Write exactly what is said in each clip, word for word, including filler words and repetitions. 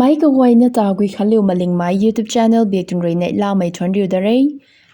Pai kaguayna ta Guikhanliu Malingmei YouTube channel biak tun rui neihlamei thuanc riu da re.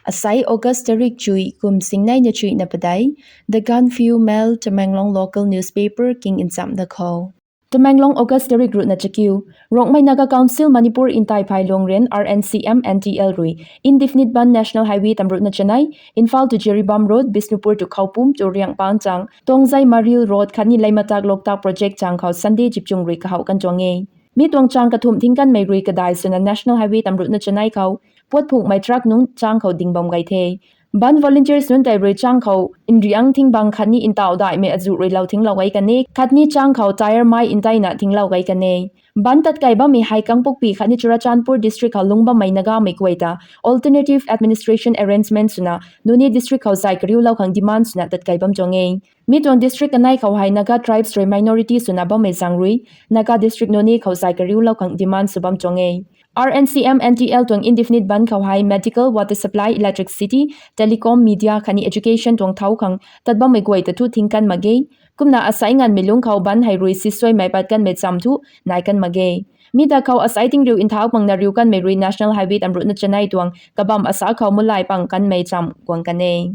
Asai August tarik chuih kum singnei na chuihna padeih, The Gaanphiu Mail, Tamenglong local newspaper king nchamh da khou. Tamenglong, August tarik ruhna chakiu. Rongmei Naga Council Manipur Ntaiphay Luangrian, R N C M N T L rui indefinite bandh National Highway tamruhna chanei, Imphal to Jiribam Road, Bishnupur to Khoupum to Riangpang chang, Tongzai Maril Road khatni Leimatak Loktak Project chang khou Sunday chipchung rui kahouh kan tuang e. Mi tuang chang kathumh thing kanmei rui kadai swna National Highway tamruhna chanei khou puat phunghmei truck nunc chang khou ding bam gay the. Bandh volunteers nunc tei rui chang khou nriang thingbang khatni ntauh daihmei azuh rui lou thinglou gay kan e, khatni chang khou tyre mai nteina thinglou gay kan e. Bandh tatkai bammei hei Kangpokpi khatni Churachandpur district khou lungc bammei Nagamei guay ta alternative administration arrangement swna Noney district khou zay kariulou khang demand swna tatkai bam tuang e. Mi tuang district kanei khou hei Naga tribes rui minority swna bammei zaeng rui Naga district Noney khou zay kariulou khang demand sw bam tuang e. R N C M N T L tuang indefinite bandh khou hei medical, water supply, electricity, telecom, media khatni education tuang thau khang tat bammei guay ta thu thing kan mak ge. Kumna asai nganvmei lungc khou bandh hei rui sisuaimei pat kanmei cham thu nai kan mak ge. Mi ta khou asai tingriu nthak pangna riu kanmei rui National Highway tamruhna chanei tuang kabam asa khou mulay pang kanmei cham guang kan e.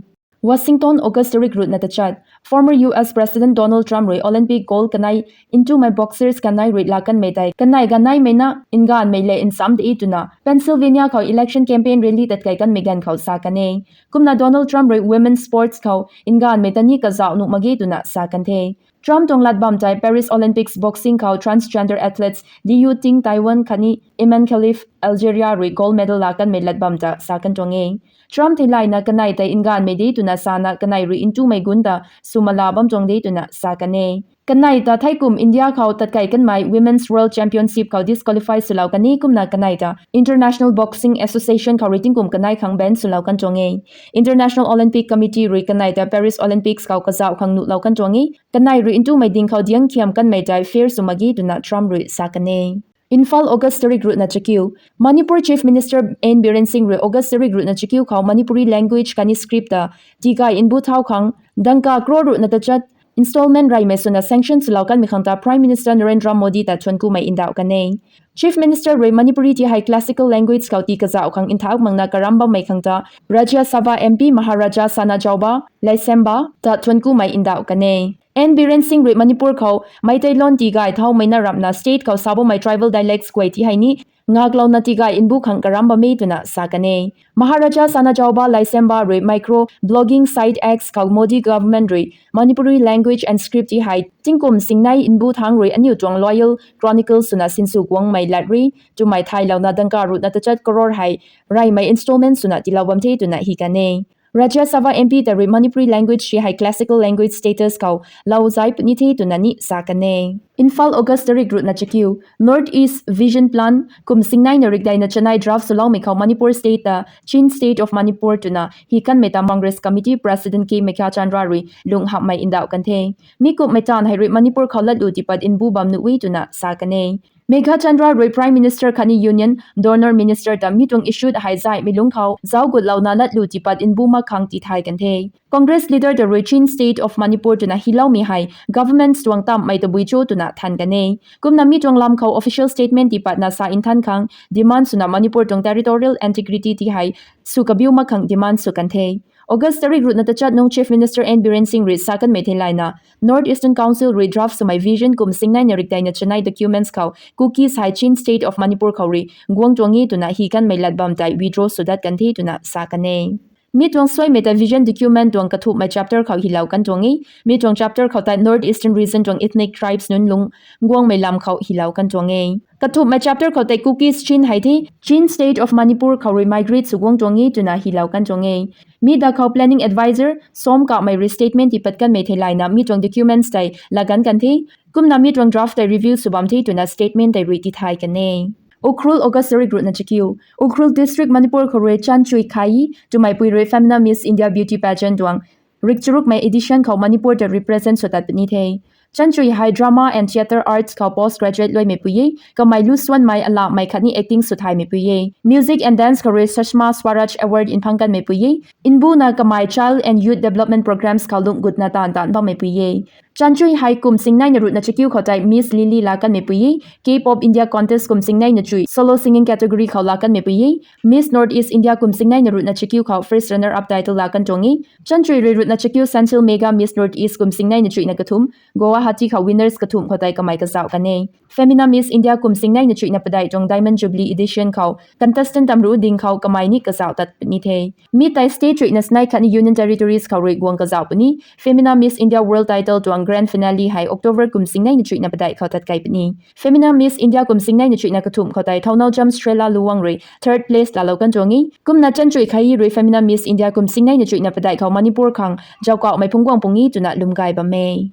Washington, August tarik ruhna tachat. Former U S President Donald Trump rui Olympic gold kanei ntumei boxers kanei rui laa kanmei tei kanei ganneimei na nganvmei le nsam de twna Pennsylvania khou election campaign rally tatkai kanmei ganv khou sa kan e. Kumna Donald Trump rui women's sports khou nganvmei ta ni kazauh nuh mak ge twna sa kan the. Trump tuang lat bam tei Paris Olympics boxing khou transgender athletes Liu Ting, Taiwan khatni Iman Khalif, Algeria rui gold medal laa kanmei lat bam ta sa kan tuang e. Trump theilayna kanei tei nganvmei de twna sana kanei rui ntumei gun ta swmala bam tuang de twna sa kan e. Kanei ta theikum India khou tatkai kanmei Women's World Championship khou disqualify swlou kan e, kumna kanei ta International Boxing Association khou rui tingkum kanei khang ban swlou kan tuang e. International Olympic Committee rui kanei ta Paris Olympics khou kazauh khang nuhlou kan tuang e. Kanei rui ntumei ding khou diang khiam kanmei tei fair sw mak ge twna Trump rui sa kan e. Imphal, August tarik ruhna chakiu. Manipur Chief Minister N Biren Singh rui August tarik ruhna chakiu khou Manipuri language khatni script ta tigay mbu thau khang dangka crore ruhna tachat installment reymei swna sanction swlou kanmei khang ta Prime Minister Narendra Modi ta thuanckumei ndauh kan e. Chief Minister rui Manipuri ti hei classical language khou tii kazauh khang nthak makna karam bammei khang ta Rajya Sabha M P Maharaja Sanajaoba Leishemba ta thuanckumei ndauh kan e. N Biren Singh rui Manipur khou Meitei lon tigay thaumei na ramhna state khou sa bammei tribal dialects guay ti hei ni ngaklouna tigay mbu khang karam bam e twna sa kan e. Maharaja Sanajaoba Leishemba rui micro blogging site X khou Modi government rui Manipuri language and script ti hei tingkum singnei mbu thangc rui aniu tuang loyal chronicle swna sinsw guangmei lat rui twmei thaylouna dangka ruhna tachat crore hei reymei installment swna tiilou bam the twna hi kan e. Rajya Sabha M P ta rui Manipuri language ti hei classical language status khou lou zai puni the twna ni sa kan e. Imphal, August tarik ruhna chakiu. North East Vision Plan kum singnei na rikdeina chanei draft swloumei khou Manipur state ta Chin State of Manipur twna hi kanmei ta Congress Committee President K Meghachandra rui lung hamhmei ndauh kan the. Mi kumhmei taanv hei rui Manipur khou latlu tiipat mbu bam nuh e twna sa kan e. Meghachandra rui Prime Minister khatni Union Donor Minister ta mi tuang issue hei zaihmei lungc khou zauc gutlouna latlu tiipat mbu mak khang tithay kan the. Congress leader ta rui Chin State of Manipur twna hiloumei hei government tuang tamhmei tabui cho twna than kan e. Kumna mi tuang lam khou official statement tiipatna sa nthan khang demand swna Manipur tuang territorial integrity ti hei sw kabiu mak khang demand sw kan the. August tarik ruhna tachat nung Chief Minister N Biren Singh rui sa kanmei theilayna North Eastern Council rui draft swmei vision kum singnei na rikdeina chanei documents khou Kukis hei Chin State of Manipur khou rui guang tuang e twna hi kanmei lat bam tei withdraw sw dat kan the twna sa kan e. Mi tuang suaimei ta vision document tuang kathumhmei chapter khou hilou kan tuang e. Mi tuang chapter khou tei North Eastern region tuang ethnic tribes nunc lung guangmei lam khou hilou kan tuang e. Kathumhmei chapter khou tei Kukis Chin hei the Chin State of Manipur khou rui migrate sw guang tuang e twna hilou kan tuang e. Mi da khou planning advisor Som Kamei rui statement tiipat kanmei theilayna mi tuang documents tei lagan kan the. Kumna mi tuang draft tei review sw bam the twna statement tei rui tithay kan e. Ukhrul, August tarik ruhna chakiu. Ukhrul District, Manipur khou rui Chanchui Khai twmeipui rui Femina Miss India Beauty Pageant tuang rikcharukmei edition khou Manipur ta represent sw tat puni the. Chanchui hei drama and theatre arts khou post graduate luaimeipui e. Kamei lu suanmei, alamhmei khatni acting sw thaymeipui e. Music and dance khou rui Sushma Swaraj Award nphang kanmeipui e. Mbuna kamei child and youth development programs khou lungh gutna taanv taanc bammeipui e. Chanchui hei kum singneina ruhna chakiu khou tei Miss Lily laa kanmei pui e. Cape of India contest kum singneina chui solo singing category khou laa kanmei pui e. Miss North East India kum singneina ruhna chakiu khou first runner up title laa kan tuang e. Chanchui rui ruhna chakiu Senthil Mega Miss North East kum singneina chuihna kathumh Guwahati khou winners kathumh khou tei kamei kazauh kan e. Femina Miss India kum singneina chuihna padeih tuang Diamond Jubilee edition khou contestant tamru ding khou kamei ni kazauh tat puni the. Mi tei state chuihna snei khatni Union Territories khou rui guang kazauh puni. Femina Miss India World title tuang grand finale hei October kum singneina chuihna padeih khou tat kai puni. Femina Miss India kum singneina chuihna kathumh khou tei Thounaojam Strella Luwang rui third place laalou kan tuang e. Kumna Chanchui Khayi rui Femina Miss India kum singneina chuihna padeih khou Manipur khang zauckauhmei phungc guang puni twna lwm gay bam e.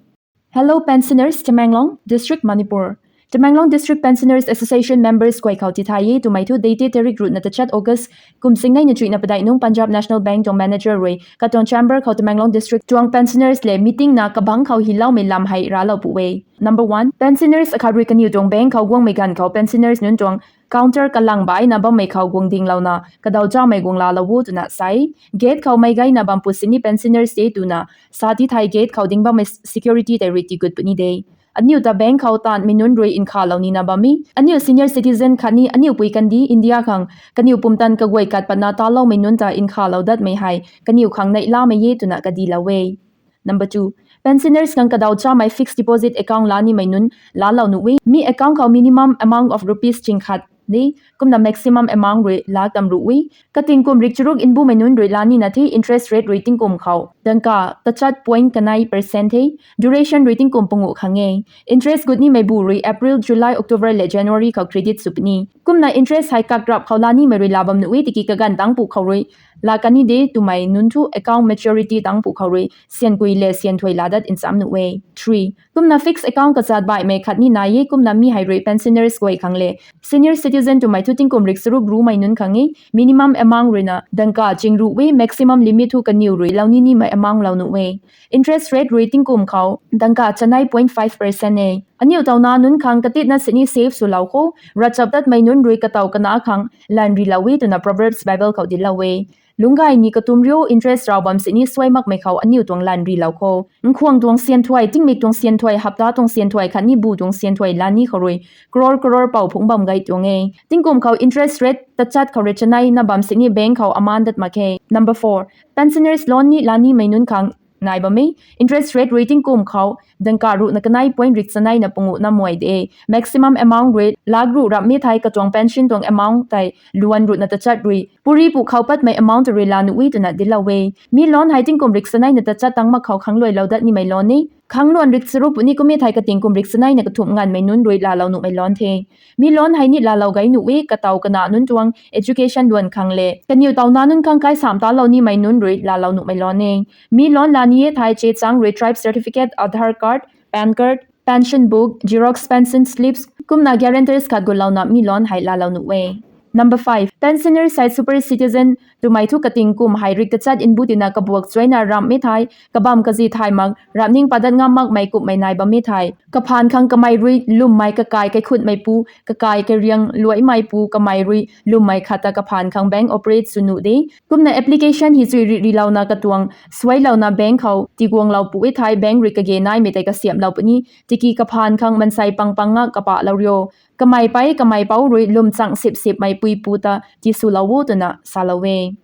Hello pensioners, Tamenglong District, Manipur. Tamenglong District Pensioners Association members guay khou tithay e twmei thu date tarik ruhna tachat August kum singneina chuihna padeih nungc Punjab National Bank tuang manager rui katuang chamber khou Tamenglong District tuang pensioners le meeting na kabangc khou hiloumei lam hei raclou pu e. Number one, pensioners akhat rui kaniw tuang bank khou guangmei ganv khou pensioners nunc tuang counter kalang baihna bammei khou guang dinglouna kadaw chamei guang laalou o twna sa e. Gate khou meic gayna bam pu sini pensioners tei twna sa tithay gate khou ding bammei security tei rui tigut puni de. Aniu ta bank khou taanvmei nunc rui nkhavlou nina bam e. Aniu senior citizen khatni aniu pui kandih India khang kaniw pumtan kaguay kat patna taloumei nunc ta nkhavlou datmei hei kaniw khang neihlamei e twna kadilou e. Number two, pensioners khang kadaw chamei fixed deposit account laa nimei nunc laalou nuh e. Mi account khou minimum amount of rupees ching khat ni, kumna maximum amount rui lakh tamruh e. Kating kum rik charuk nbumei nunc rui laa nina the. Interest rate rui tingkum khou dangka tachat point kanei percent the. Duration rui tingkum panguh khang e. Interest gut nimei bu rui April, July, October le January khou credit sw puni. Kumna interest hei kakrap khou laa nimei rui laa bam nuh e, tiki kaganv tangpu khou rui laa kani de twmei nunc thu account maturity tangpu khou rui syan kui le syan thuy laa dat ncham nuh e. Three, kumna fixed account kazat baihmei khatni nai e, kumna mi hei rui pensioners guay khang le senior citizen twmei thu tingkum rik charuk rumei nunc khang e. Minimum amount ruina dangka chingruh e, maximum limit thu kaniw rui lou ni nimei amount lou nuh e. Interest rate rui tingkum khou dangka chanei point five percent e. Aniu tauna nunc khang katitna sini save swlou khou ravchaptatmei nunc rui katow kana khang lanrilou e twna Proverbs Bible khou dilou e. Lungcgay ni katum riu, interest raw bam sini suai makmei khou aniu tuang lanrilou khou. Nkhwang tuang syan thuy, tingmik tuang syan thuy, hapta tuang syan thuy khatni bu tuang syan thuy laa ni khou rui crore crore pou phungc bam gay tuang e. Tingkum khou interest rate tachat khou rui chanei na bam sini bank khou aman dat mak khe. Number four, pensioners loan ni laa nimei nunc khang nai bam e. Interest rate rui tingkum khou dangka ruhna kanei point rik chanei na panguh na muai de. Maximum amount rui lakh ruh rap mi thei katuang pension tuang amount tei luan ruhna tachat rui puri pu khou patmei amount rui laa nuh e twna dilou e. Mi loan hei tingkum rik chanei na tachat tang mak khou khangluailou dat nimei loan e. Khangluan rik charuk puni kum e thei kating kum rik chanei na kathumh nganvmei nunc rui laalou nuhmei loan the. Mi loan hei ni laalou gay nuh e, katow kana nunc tuang education luan khang le kaniw tauna nunc khang kaisam talou nimei nunc rui laalou nuhmei loan e. Mi loan laa ni e thei chechang rui tribe certificate, Aadhaar card, PAN card, pension book, xerox pension slips, kumna guarantors khat gulouna mi loan hei laalou nuh e. Number five, pensioners hei super citizen twmei thu kating kum hei rik tachat nbu tina kabuak chuina ramh mi thei, kabam kazi thay mak, ramhning padat ngam makmei kummei nai bam mi thei, kaphaan khang kamei rui lwmmei kakai kaikhutmei pu, kakai kariang luaimei pu kamei rui lwmmei khat ta kaphaan khang bank operate sw nuh de. Kumna application hi chui ri rilouna katuang suailouna bank khou tiguanglou pu e thei, bank rui kage naimei tei kasiamhlou puni, tiki kaphaan khang mansei pang pang nga kapahlou rio. Kamei pei kamei pou rui lwm chang sip sipmei pui pu ta tiswlou o twna salou e.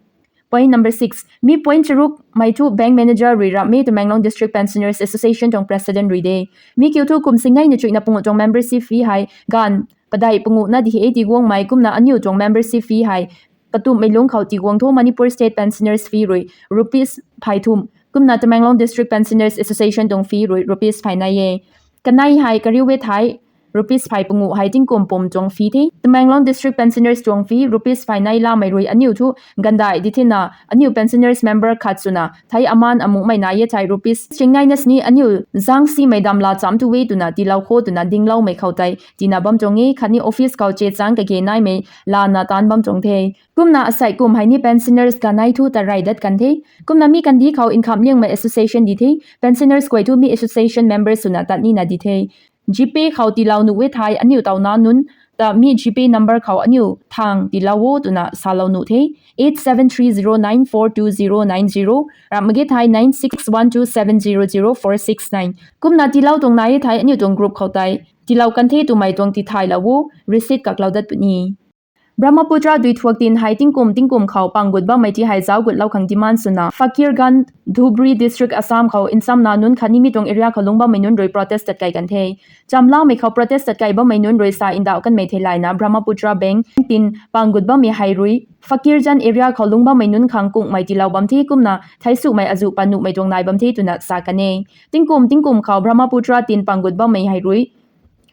Point number six, mi point charuk mei thu bank manager rui ramh mi Tamenglong District Pensioners Association tuang president rui de. Mi kiu thu kum singnei na chuihna panguh tuang membership fee hei ganv padeih panguh na di he tiguangmei kumna aniu tuang membership fee hei katumhmei lungc khou tiguang thu Manipur State Pensioners fee rui rupees phay thum, kumna Tamenglong District Pensioners Association tuang fee rui rupees phay nai e. Kanei hei kariu e thei, rupees phay panguh hei tingkum pum tuang fee the. Tamenglong District Pensioners tuang fee rupees phay nai lamei rui aniu thu gandai di thina, aniu pensioners member khat swna thei aman amuhmei nai e thei rupees singnei na sini aniu zang simei dam laa cham tu e twna tiilou kho twna dingloumei khou tei tina bam tuang e, khatni office khou chechang kage naimei lana taanc bam tuang the. Kumna asei kum hei ni pensioners ganei thu tarey dat kan the. Kumna mi kandih khou nkham liangmei association di the. Pensioners guay thu mi association members swna tat nina di the. GPay khou tiilou nuh e thei aniu tauna nunc ta mi GPay number khou aniu thang tiilou o twna salou nuh the. Eight seven three zero nine four two zero nine zero, ramh mak ge thei nine six one two seven zero zero four six nine. Kumna tiilou tuang nai e thei aniu tuang group khou tei tiilou kan the twmei tuang tithaylou o, receipt kaklou dat puni. Brahmaputra dui thuak tin hei tingkum tingkum khou pang gut bammei ti hei zauc gutlou khang demand swna Fakirganj, Dhubri District, Assam khou nchamna nunc khatni mi tuang area khou lungc bammei nunc rui protest tat kei kan the. Chamlaumei khou protest tat kei bammei nunc rui sa ndauh kanmei theilayna Brahmaputra bank tin pang gut bammei hei rui Fakirganj area khou lungc bammei nunc khang kungmei tiilou bam the kumna theisumei azuh pat nuhmei tuang nai bam the twna sa kan e. Tingkum tingkum khou Brahmaputra tin pang gut bammei hei rui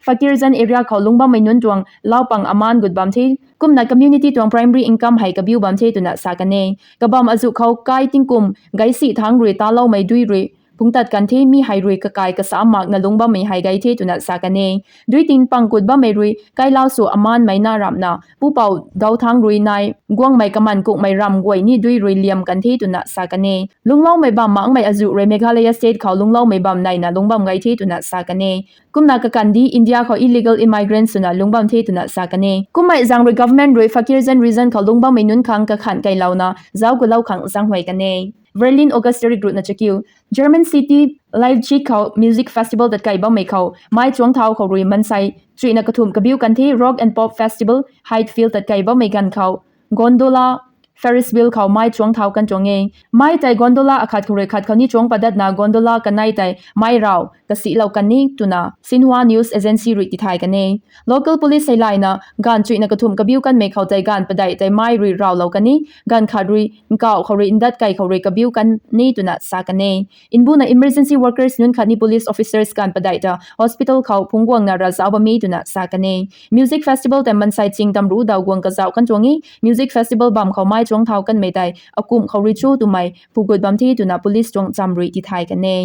Fakirganj area khou lungc bammei nunc tuang lau pang aman gut bam the. Kumna community tuang primary income hei kabiu bam the twna sa kan e. Kabam azuh khou kai tingkum gaisi thangc rui taloumei dui rui phungc tat kan the, mi hei rui kakai kasa makna lungc bammei hei gay the twna sa kan e. Dui tin pang gut bammei rui kailau sw amanmei na ramhna pupouc dau thangc rui nai guangmei kaman kungmei ramv guay ni dui rui liam kan the twna sa kan e. Lungloumei bam makmei azuh rui Meghalaya State khou lungloumei bam naina lungc bam gay the twna sa kan e. Kumna kakandih India khou illegal immigrants swna lungc bam the twna sa kan e. Kummei zaeng rui government rui Fakirganj region khou lungc bammei nunc khang kakhan keilouna zauc gutlou khang zaenghuay kan e. Berlin, August tarik ruhna chakiu. German city Leipzig khou music festival tat kei bammei khou mei chuangc thau khou rui mansei chuihna kathumh kabiu kan the. Rock and Pop Festival Heidfeld tat kei bammei ganv khou gondola Ferris wheel khou mei chuangc thau kan tuang e. Mei tei gondola akhat khou rui khat khou ni chuangc padatna gondola kanei tei mei raw kasihlou kan e twna Xinhua News Agency rui tithay kan e. Local police theilayna ganv chuihna kathumh kabiu kanmei khou tei ganv padeih tei mei rui rawlou kan e, ganv khat rui nkauh khou rui ndat kei khou rui kabiu kan e twna sa kan e. Mbuna emergency workers nunc khatni police officers ganv padeih ta hospital khou phungc guangna ravzauc bam e twna sa kan e. Music festival tei mansei ching tamruc daw guang kazauh kan tuang e. Music festival bam khou mei chuangc thau kanmei tei akumh khou rui cho twmei phugut bam the twna police tuang cham rui tithay kan e.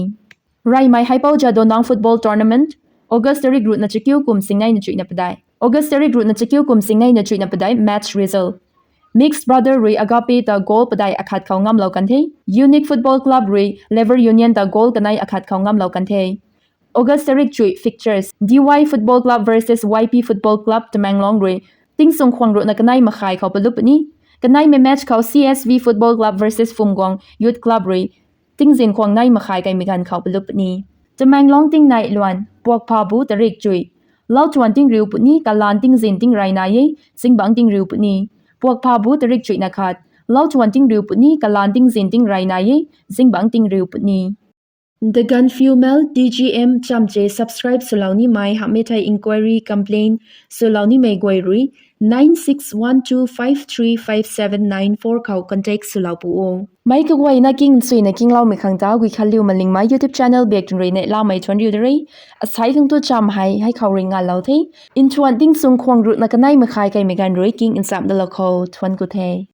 Reymei Haipou Jadonang Football Tournament, August tarik ruhna chakiu kum singneina chuihna padeih. August tarik ruhna chakiu kum singneina chuihna padeih match result. Mixed brother rui Agape ta goal padeih akhat khou ngamlou kan the. Unique Football Club rui Labour Union ta goal kanei akhat khou ngamlou kan the. August tarik chuih fixtures: D Y Football Club versus Y P Football Club, Tamenglong rui tingsung khwang ruhna kanei makhai khou palup puni. Kaneimei match khou C S V Football Club versus Phumguang Youth Club rui tingzin khwang nei makhai kaimei ganv khou palup puni. Tamenglong tingnei luan: Puakphabu tarik chuih, lauchuan tingriu puni, kalan tingzin tingrey nai e, zingbangc tingriu puni. Puakphabu tarik chuihna khat, lauchuan tingriu puni, kalan tingzin tingrey nai e, zingbangc tingriu puni. The Gaanphiu Mail, T G M chamche subscribe swlou nimei hamhmei thei inquiry, complaint swlou nimei guay rui nine six one two five three five seven nine four khou contact swlou pu o. Meic kaguayna king nchuina kingloumei khang ta Guikhanliu Malingmei YouTube channel biak tun rui neihlamei thuanc riu de re. Asei khang tu cham hei hei khou rui ngalou the. Nthuan tingsung khwang ruhna kanei makhai kaimei ganv rui king nchamh dalou khou thuanc ku the.